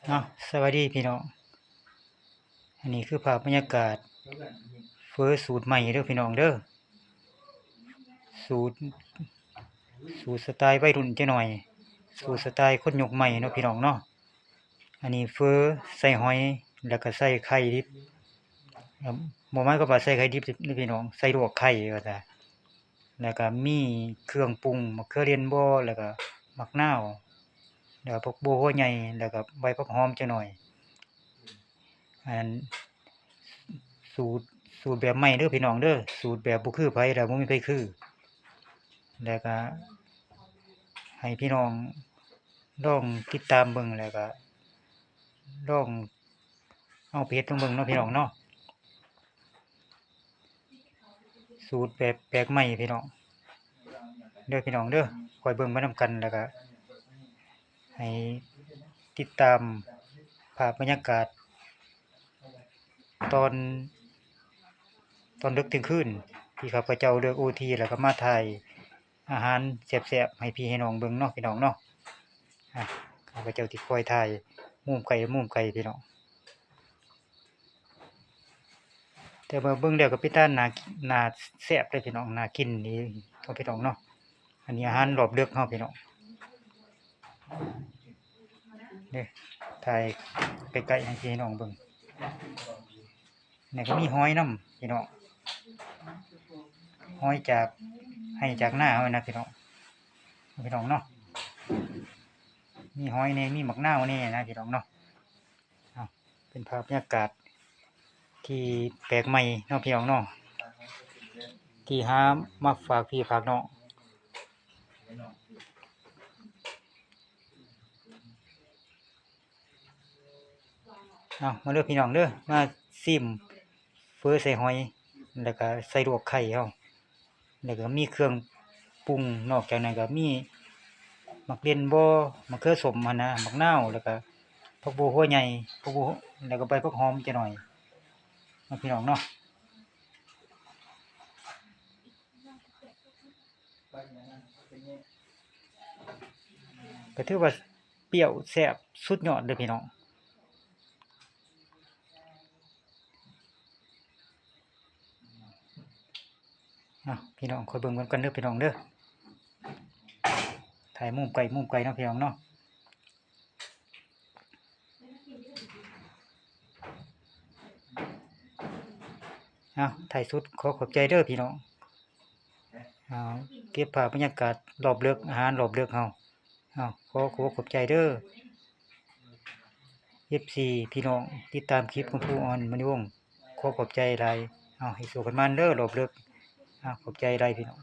ເນາະ ສະບາຍດີພີ່ນ້ອງ. ອັນນີ້ຄືພາບບັນຍາກາດເຝີສູດໃໝ່ເດີພີ່ນ້ອງເດີ. ສູດ ສູດສະໄຕໄວລຸ້ນຈັກໜ່ອຍ, ສູດສະໄຕຄົນຍຸກໃໝ່ເນາະພີ່ນ້ອງເນາະ. ອັນນີ້ເຝີໃສ່ຫອຍ ແລ້ວກະໃສ່ໄຂ່ດິບ, ບໍ່ໝາຍຄວາມວ່າໃສ່ໄຂ່ດິບເດີພີ່ນ້ອງ, ໃສ່ລວກໄຂ່ວ່າຊະ. ແລ້ວກະມີເຄື່ອງປຸງ ໝາກເຂືອເລນບໍ ແລ້ວກະໝາກນາວ ແລ້ວກະຜັກບົວຫົວໃຫຍ່ ແລ້ວກະໃບຜັກຫອມຈັກໜ່ອຍ. ອັນນັ້ນ ສູດ ສູດແບບໃໝ່ເດີພີ່ນ້ອງເດີ, ສູດແບບບໍ່ຄືໃຜ ແລ້ວບໍ່ມີໃຜຄື. ແລ້ວກະໃຫ້ພີ່ນ້ອງລອງຕິດຕາມເບິ່ງ ແລ້ວກະລອງເອົາໄປເຮັດລອງເບິ່ງເນາະພີ່ນ້ອງເນາະ. ສູດແບບແປກໃໝ່ພີ່ນ້ອງເດີ ພີ່ນ້ອງເດີ. ຄອຍເບິ່ງໄປນຳກັນ ແລ້ວກະໃຫ້ຕິດຕາມພາບບັນຍາກາດຕອນ ຕອນດຶກທ່ຽງຄືນ ທີ່ຂ້າພະເຈົ້າເລີກໂອທີ ແລ້ວກະມາຖ່າຍອາຫານແຊບໆໃຫ້ພີ່ໃຫ້ນ້ອງເບິ່ງເນາະ ພີ່ນ້ອງເນາະ. ອາ ຂ້າພະເຈົ້າຊິຄອຍຖ່າຍມຸມໄກມຸມໄກພີ່ນ້ອງ. ແຕ່ວ່າເບິ່ງແລ້ວກໍເປັນຕາໜ້າ ໜ້າແຊບເດ້ພີ່ນ້ອງ, ໜ້າກິນດີເນາະພີ່ນ້ອງເນາະ. ອັນນີ້ອາຫານລອບເດິກເຮົາພີ່ນ້ອງເດ້. ຖ່າຍໃກ້ໆໃຫ້ພີ່ນ້ອງເບິ່ງ. ນີ້ກໍມີຫອຍນຳພີ່ນ້ອງ, ຫອຍຈາກໄຮ່ຈາກນາເຮົານະພີ່ນ້ອງ, ພີ່ນ້ອງເນາະ. ມີຫອຍແດ່ ມີໝາກນາວແດ່ນະພີ່ນ້ອງເນາະ. ເອົາ ເປັນພາບບັນຍາກາດທີ່ແປກໃໝ່ເນາະພີ່ນ້ອງເນາະ, ທີ່ຫາມາຝາກພີ່ຝາກນ້ອງ. ເອົາ ມາເດີພີ່ນ້ອງເດີ, ມາຊີມເຝີໃສ່ຫອຍ ແລ້ວກະໃສ່ລວກໄຂ່ເຮົາ. ແລ້ວກໍມີເຄື່ອງປຸງ, ນອກຈາກນັ້ນກໍມີໝາກເຫຼັ້ນບໍ, ໝາກເຂືອສົ້ມຫັ້ນນະ, ໝາກນາວ, ແລ້ວກໍຜັກບົວຫົວໃຫຍ່, ຜັກບົວ ແລ້ວກໍໃບຜັກຫອມຈັກໜ່ອຍເນາະ ພີ່ນ້ອງເນາະ. ກໍຖືວ່າ ປຽວແຊບສຸດຍອດເດີພີ່ນ້ອງ. ເອົາ ພີ່ນ້ອງ ຄອຍເບິ່ງນຳກັນເດີພີ່ນ້ອງເດີ. ຖ່າຍມຸມໄກມຸມໄກເນາະພີ່ນ້ອງເນາະ. ເອົາ ທ້າຍສຸດ ຂໍຂອບໃຈເດີພີ່ນ້ອງ. ເອົາ ເກັບພາບບັນຍາກາດລອບເດິກ, ອາຫານລອບເດິກເຮົາ. ເອົາ ຂໍຂອບໃຈເດີ ເອັຟຊີ ພີ່ນ້ອງ ຕິດຕາມຄລິບຂອງຜູ້ອ່ອນມະນີວົງ. ຂໍຂອບໃຈຫຼາຍ. ເອົາ ໃຫ້ໂຊກໃຫ້ໝານເດີລອບເດິກ. ເອົາ ຂອບໃຈຫຼາຍພີ່ນ້ອງ.